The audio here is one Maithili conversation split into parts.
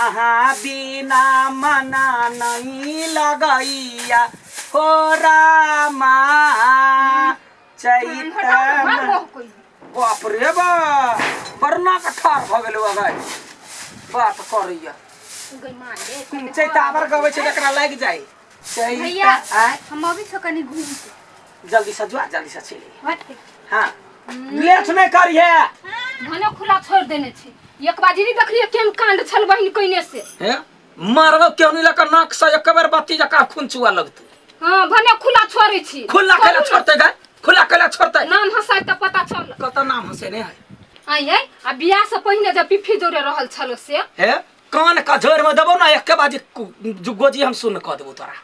अहाँ बिना मना नहीं लगैया हो रामा चैत बाप रे बा बरना के ठार भऽ गेलै अगाइ बात करैया चैतावर गबै छै तकरा लागि जाइ भैया चैता आँय हम अभी छो कनी घूम के जल्दी से जो जल्दी से चलि हट हाँ लेट नहीं करिहे भने खुला छोड़ देने छी एक बाजी नहीं देखलिए केहन कांड छल बहिन कइने से हे मारबो केहू नहीं लगा नाक से एक बेर बत्ती जकाँ खून चुआ लगतै हाँ भने खुला छोड़े छी खुला कैला छोड़तै गाय खुला कैला छोड़तै नाम हंसाय तऽ पता चल कत नाम हंसे नहीं है आई आई आ बियाह से पहिने जब पिफी जोड़े रहल छल से हे कान का झोर में देबो ना एक बाजी गोजी हम सुन कऽ देबो तोरा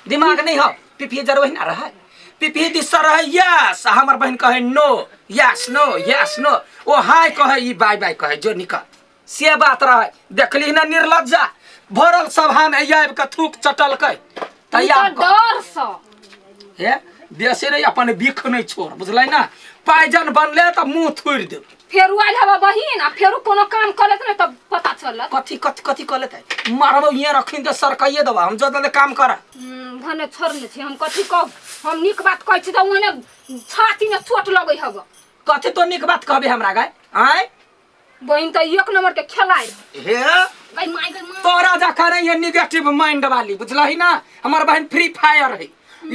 दिमाग नहीं हो पिपी जर वही ना रहे पिपी दिस रहे यस हमर बहन कहे no yes no yes no ओ हाय कहे ई बाय बाय कहे जो निकल से बात रहे देखली ना निर्लज्जा भरल सभा में आबि के थूक चटलकै तैयार डर से हे बेसी नहीं अपन बिख नहीं छोड़ बुझलै ना पायजन बनले तऽ मुंह थुरि देब फेरू आयल हवा बहिन आ फेरू कोनो काम कर लेत ने तब पता चलत कथी कथी कथी कऽ लेतै मारबौ हियाँ रखिन तऽ सरकाइए देबा हम जल्दी काम कर भने छोड़ने छी हम कथी कहब हम नीक बात कहै छी तऽ ओहने छाती में चोट लगै हब कथी तो नीक बात कहबे हमरा गाय आँय बहिन तऽ एक नंबर के खेलाइ हे गई माय गई माय तोरा जकाँ नहीं है निगेटिव माइंड वाली बुझलही ना हमर बहन फ्री फायर है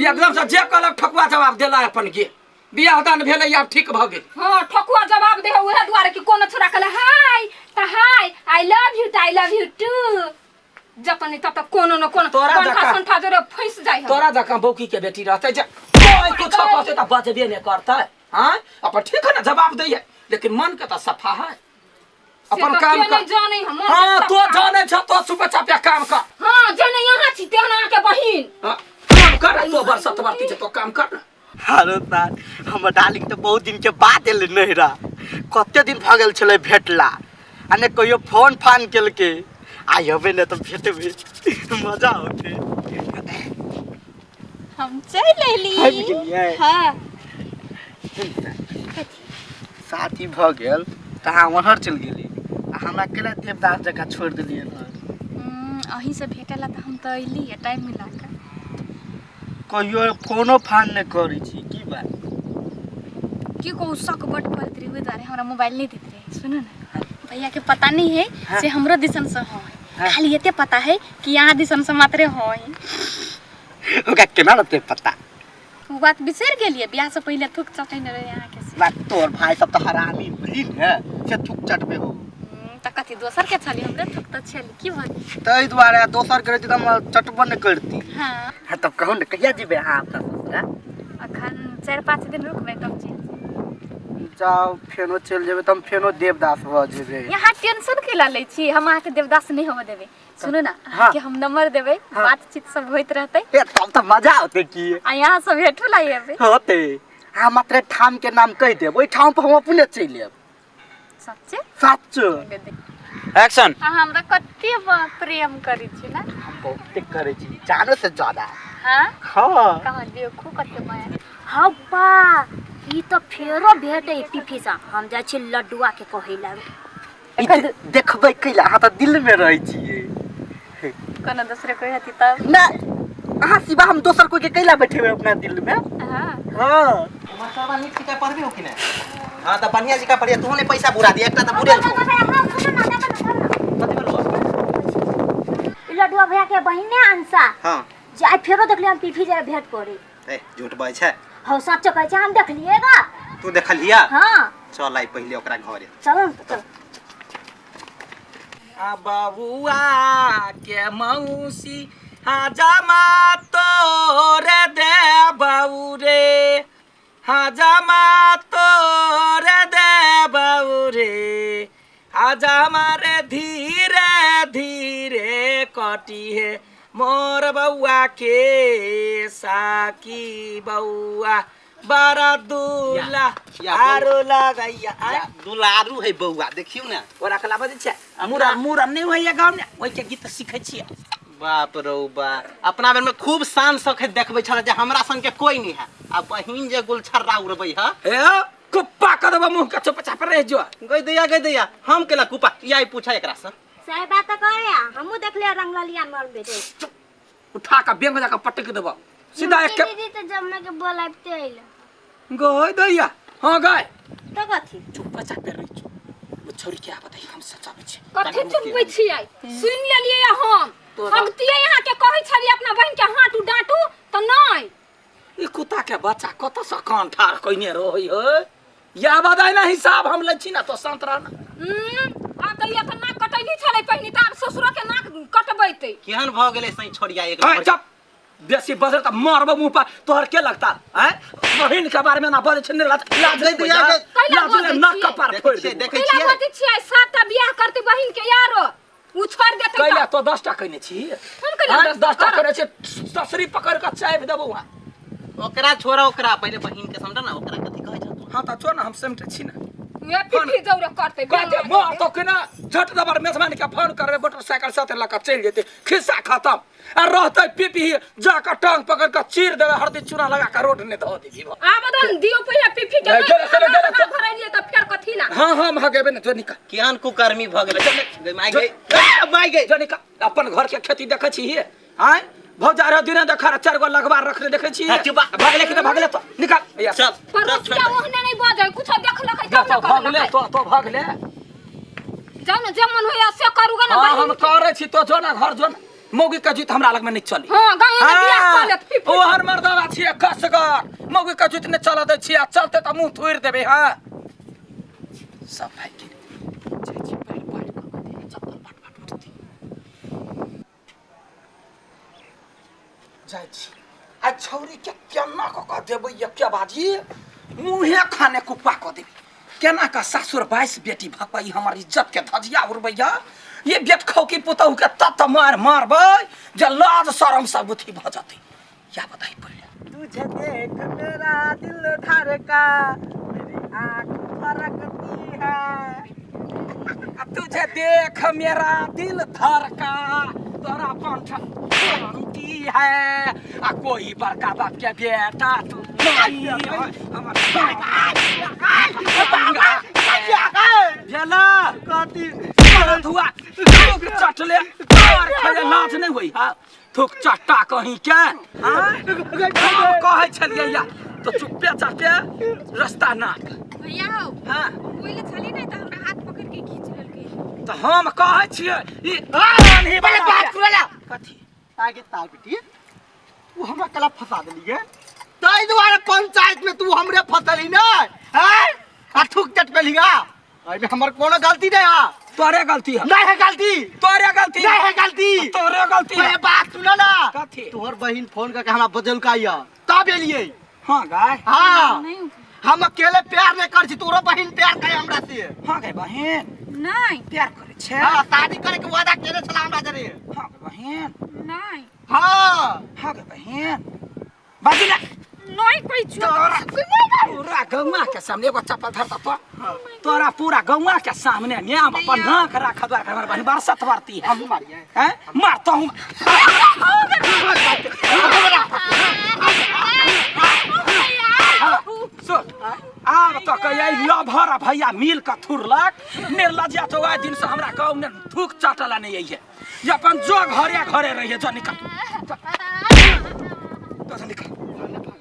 एकदम से जे कहलक ठकुआ जवाब देला अपन के बियाह दान भेलै आब ठीक भऽ गेल हाँ ठकुआ जवाब दे उहे दुआरे कि कोनो छोरा कहले हाय त हाय I love you त I love you two जतन नहीं तत कोनो न कोनो तोरा कंठा जकाँ। संठा जोरे फंस जाइ हम तोरा जकाँ बौकी के बेटी रहतै जे कोई कुछ कहतै तऽ बजबे नहि करतै हाँ अपन ठीक है ना जवाब दैये लेकिन मन के तऽ सफा है से अपन तऽ काम के कर नहीं जानै हम मन के हाँ तो सफा। जाने छ तो सुबह चापे काम कर हाँ जने यहाँ छी तेहन अहाँ के बहिन हाँ, काम कर तो बरसत बरती छै तो काम कर ना हरो सार हमर डार्लिंग तऽ बहुत दिन के बाद एलै नैहरा कते दिन भऽ गेल छलै भेटला आ ने कहियो फोन फान केलकै आइ अबै ने तऽ भेटबै मजा औतै हम चलि अयली आबि गेलियै हाँ शादी भऽ गेल तऽ अहाँ ओम्हर चलि गेली आ हमरा केना देवदास जकाँ छोड़ि देलियै हन अहीँसँ भेटैला तऽ हम तऽ अयली टाइम मिला कऽ कहियो फोनो फान नहि करै छी की बात की कहू शक बड करैत रही ओहि दुआरे हमरा मोबाइल नहि दैत रहे सुनू ने भैया के पता नहीं है से हमरो दिसन से है खाली एते पता है कि यहाँ दिसन से मात्रे है ओकरा केना रहतै पता ओ बात बिसरि गेलियै बियाह से पहिले थूक चटैने रहे अहाँके से बात तोर भाई सब तऽ हरामी भइल है से थूक चटबे हो तऽ कथी दोसर के छली हमरे थूक तऽ छली की भऽ गेल? ताहि दुआरे दोसर के रहती तऽ हम चटबो नहि करती हाँ हाँ तब कहू ने कहिया जेबै अहाँ अपना ससुरा अखन 4-5 दिन रुकबै तब चलि जेबै। जाउ फेनो चलि जेबै तऽ हम फेनो देवदास भऽ जेबै यहाँ टेंशन केला लै छी हम अहाँके देवदास नहि होबऽ देबै सुनू ना हाँ। अहाँके हम नंबर देबै हाँ। बातचीत सब होइत रहतै ए तब तऽ मजा औतै की आ यहाँ सब भेटो ला एबै होतै अहाँ मात्र ठाम के नाम कहि देब ओहि ठाम पर हम अपने चलि आयब सच्चे सच एक्शन अहाँ हमरा कते प्रेम करै छी ना हम बहुते करै छी जानो से ज्यादा हाँ हाँ कहाँ देखू कते माया हब्बा ई तऽ फेरो भेटै पीफी सँ हम जाइ छी लड्डुआ के कहै लए ई देखबै कैला अहाँ तऽ दिल में रहै छियै कोनो दोसरे कोई हती तब नहि अहाँ सिवा हम दोसर कोई के कैला बैठेबै अपना दिल में हाँ हाँ मास्टरबा नीक सिखा पढ़बे हो कि नहि हाँ तऽ बढ़िया सिखा पढ़िया तू ने पैसा बुरा दिया एकटा तऽ बुरेल छौ कथी भेलौ ई लड्डुआ भैया के बहिन ने अंशा हाँ जे आइ फेरो देखलियै हम पीफी जरा भेंट करे ए झूठ बजै छै हौ सच कहै छै हम देखलिएगा तू देखलिया हाँ चल आइ पहिले ओकरा घरे चलो न चलो आ बबुआ के मौसी आ जमा तोरे दे बऊ रे हा जमा तोरे दे बऊ रे आ जमा रे धीरे धीरे कटी है मोर बउआ के साकी बउआ बड़ा दूला या, आरो लगैया आय या, दुलारू है बौआ देखियौ ने ओरा कला बजै छै मुरा मुरा नहि होइया गाँवमे ओहिके गीत सीखै छियै बाप रौ बा अपना बेर में खूब शान सखे देखबै छल जे हमरा सन के कोई नहीं है आ बहिन जे गुलछर्रा उड़बै है ए कुप्पा कर देबो मुँह के चुपचाप रह जो गई दैया गई दैया हम केला कुपा या पूछा एकरा से सही बात तऽ कहै हमहूँ देखलियै रंगललिया मर बेटे। उठा के बैंक जाके पटक देबो सीधा एक दीदी तऽ जमना के बोलाबते अइल। गय दैया। हाँ गय। तो कथी? चुप चापे रही चुप। ओ छोरी के आबत है हम सचाबै छी। कथी चुपबै छियै? सुनि लेलियै हम। हगतियै अहाँ के कहै छलियै अपना बहिन के हाँटू डाँटू तऽ नहि। ई कुत्ता के बच्चा कतऽ से कान ठाढ़ कइने रहै है? या बदाय ना हिसाब हम लै छी ना तो शांत रह ना। आब तऽ ई तऽ नाक कटैली छलै पहिने तऽ आब ससुरो के नाक कटबैतै। केहन भऽ गेलै सही छोड़िया एक हाय नंबर। चुप। बेसी बजर तऽ मारबो मुंह पर तोहर के लगता हैं? बहिन के बारे में ना बजै छै लाज लाज नहीं दिया के- कैला लाज बजै नाक छियै? कपार देखै फोड़ि छियै, देबो। देखै कैला छियै। बजै छियै? सातटा बियाह करतै बहिन के यारो उ छोड़ि देतै कैला तऽ तो 10टा कइने छी। हम कैला हैं? 10 10टा करब? कइने छी ससरी पकड़ के चाबि देबो वहाँ। ओकरा छोड़ा ओकरा पहिले बहिन के समझ ना ओकरा कथी कहै छौ तू? हाँ तऽ चो ना हम सेमटे छी ना। उहे फिफी जौरे करतै। कहते माँ तो केना झट दबर मेजबान के फोन करबे मोटरसाइकिल साथे लऽ कऽ चलि जेतै खिस्सा खत्म। आ रहतै पीपी जाकऽ टांग पकड़ कऽ चीर देबै हरदी चूना लगा कऽ रोड नहि धऽ देबी। आवेदन दियौ पहिले पीपी के। गेलै, गेलै, गेलै, नहि भरैलियै तऽ फेर कथी ला? हाँ हाँ हम हगेबे ने जो निकल। केहन कुकर्मी भऽ गेलै गई माय गई माय गई। जो निकल अपन घर के खेती देखै छी आँय भौजा रह दिने देखा चारि गो लगवा रखने देखै छी। हाँ, चुप बा। भगले कि नहि भगले तो निकल या चल चल पड़ोसिया ओहने नहि बजै कुछो देखलकै जा तब तो ने भगले कहलकै। तो तो भगले। जाउ ने जे मन होइया से करू गे ने हाँ हम बहिन के। करै छी तो जो ना घर जो ना मौगी के जीत हमरा लग में नहीं चली। हाँ गाँव में बियाह कऽ लेत फिफी। ओहर मर्दवा छियै कसगर मौगी के जीत नहीं चलऽ दै छियै आ चलते तऽ मुँह थोड़ि देबै। हाँ सब भाइ के जाइ छी पैर पैर कऽ कऽ देबै, चप्पल बाट बाट उठती जाइ छी आ छौरी के केना कऽ कऽ देबै एके बाजी मुँहे खाने कुप्पा कऽ देबै। केना कऽ सासुर 22 बेटी भपई हमर इज्जत के धजिया उड़बैया ये बेट खौकी पुतहु के तत मार मारबै जे लाज शरम सब अथी भऽ जेतै। या बताई पहिले। तुझे देख मेरा दिल धड़का मेरी आँख फरकती है। आ तुझे देख मेरा दिल धड़का तोरा पंठ शांति है आ कोई बड़का बाप के बेटा तू नहीं है हमर भेला कथी? धुआ थूक चटले तोर खाए लाज नहीं होई। हा थूक चट्टा कहीं के हाँ हम कहै छलियै या तो चुप्पे चापे रास्ता नाप। भैया हो। हाँ पहिले छली नहि तऽ हमरा हाथ पकड़ के खींच लेलकै। तऽ हम कहै छियै ई आन्ही पहिले बला बात के- सुनला। कथी? आगे तार बेटी तू हमरा कला फंसा देली है ताहि दुआरे पंचायत में तू हमरे फंसली ना हैं आ थूक चट पे लिया एहिमे हमर कोनो गलती नहीं है। तोरे गलती है। नहीं है गलती। तोरे गलती नहीं है गलती। तोरे गलती है। पहिले बात सुनो ना। कथी? तोहर बहिन फोन करके हमरा बजलका या तब एलियै। हाँ गाय। हाँ नहीं हम अकेले प्यार नहीं कर छी तोरो बहिन प्यार करे हमरा से। हाँ गे बहिन। नहीं प्यार करे छे। हाँ शादी करे के वादा केने छला हमरा जरे। हाँ गे बहिन। नहीं हाँ हाँ गे बहिन। बाजी ना नहीं कोई छो तोरा पूरा गौवा के सामने एगो चप्पल धरता तो तोरा पूरा गौवा के सामने में अपन नाक राख द्वार हमर बहिन बरसत बरती है। हम मारिए हैं मारता हूँ। सुन आब तऽ कहिया लभर भैया मिल कऽ थुरलक निर्लज्जा तो ओहि दिन से हमरा गाँव में थूक चाटला नहीं अइहे। ये अपन जो घरे घरे रहिए जो निकल तो निकल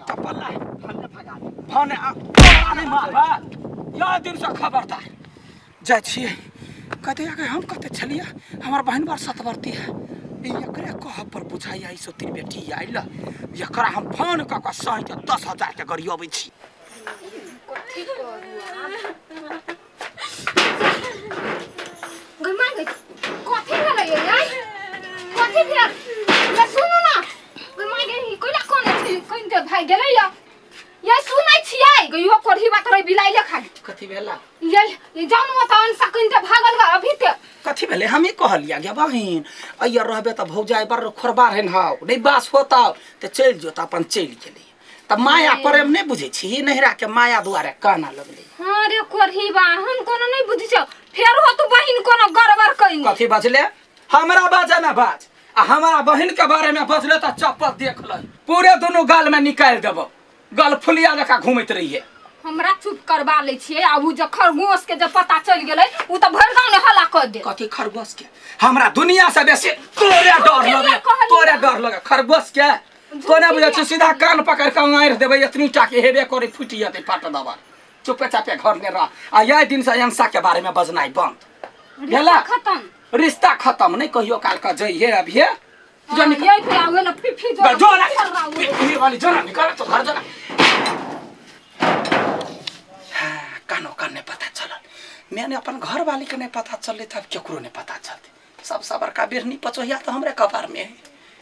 चप्पल ला भने तोरा नहीं मारबा यह दिन से खबरदार जाइ छियै। कहते आगे हम कहते छलियै हमर बहिन बड़ सतवर्ती है ई एकरे कह पर बुझाइया ई सो तीन बेटी आयल एकरा हम फोन कऽ कऽ सही के 10,000 के गरियबै छी। कथी करू आब? गै माय गै, कथी भेलै यै यै? कथी भेल? यै सुनू ना। गै माय गै, ई कोइला कोने छी? कनि भागि गेलै यै। यै सुनै छियै? गै इहो कोढ़ी बात रहै बिलाइ लेखा। कथी भेला? यै जाउ ने ओतऽ अनसा कनि तऽ भागल ग अभी ते। कथी भेलै? हमही कहलियै गे बहिन अइया रहबे तऽ भौजाइ बड़ खोरबार हेन हौ नहि बास होतौ तऽ चलि जो तऽ अपन चलि गेलै। तऽ माया प्रेम नहि बुझै छी नैहरा के माया दुआरे काना लगलै। हाँ रे कोढ़ी बा हम कोनो नहीं बुझै छियौ फेर हो तू बहिन कोनो गड़बड़ कइने। कथी बजले? हमरा बाजे ना बाज आ हमरा बहिन के बारे में बजले तऽ चप्पल देख लै पूरे दुनू गाल में निकालि देबो गल फुलिया जकाँ घूमैत रहिए। हमरा चुप करबा लै छियै आ उ जे खरगोश के जे पता चलि गेलै उ तऽ भरि गाँव ने हल्ला कऽ देत। कथी खरगोश के? हमरा दुनिया से बेसी तोरे डर लगे, तोरे डर लगे खरगोश के। तो नहीं बुझै छी, सीधा कान पकड़ के मारि देबै, एतनी टा के हेबे करे फुटि जेतै पट दबर। चुपे चापे घर में रह आ यही दिन से अंशा के बारे में बजनाइ बंद भेला। खत्म, रिश्ता खत्म। नहीं कहियो काल का जइहे अभिये जो निकल। यही फिर आवे ना फिफी जो जो ना फिफी वाली जो ना निकल तो घर जो ना। हाँ, कानो कान नहीं पता चलल। मैंने अपन घर वाली के नहीं पता चलले तब केकरो नहीं पता चलते। सबसे बड़का बिरनी पचोहिया तो हमरे कपार में है।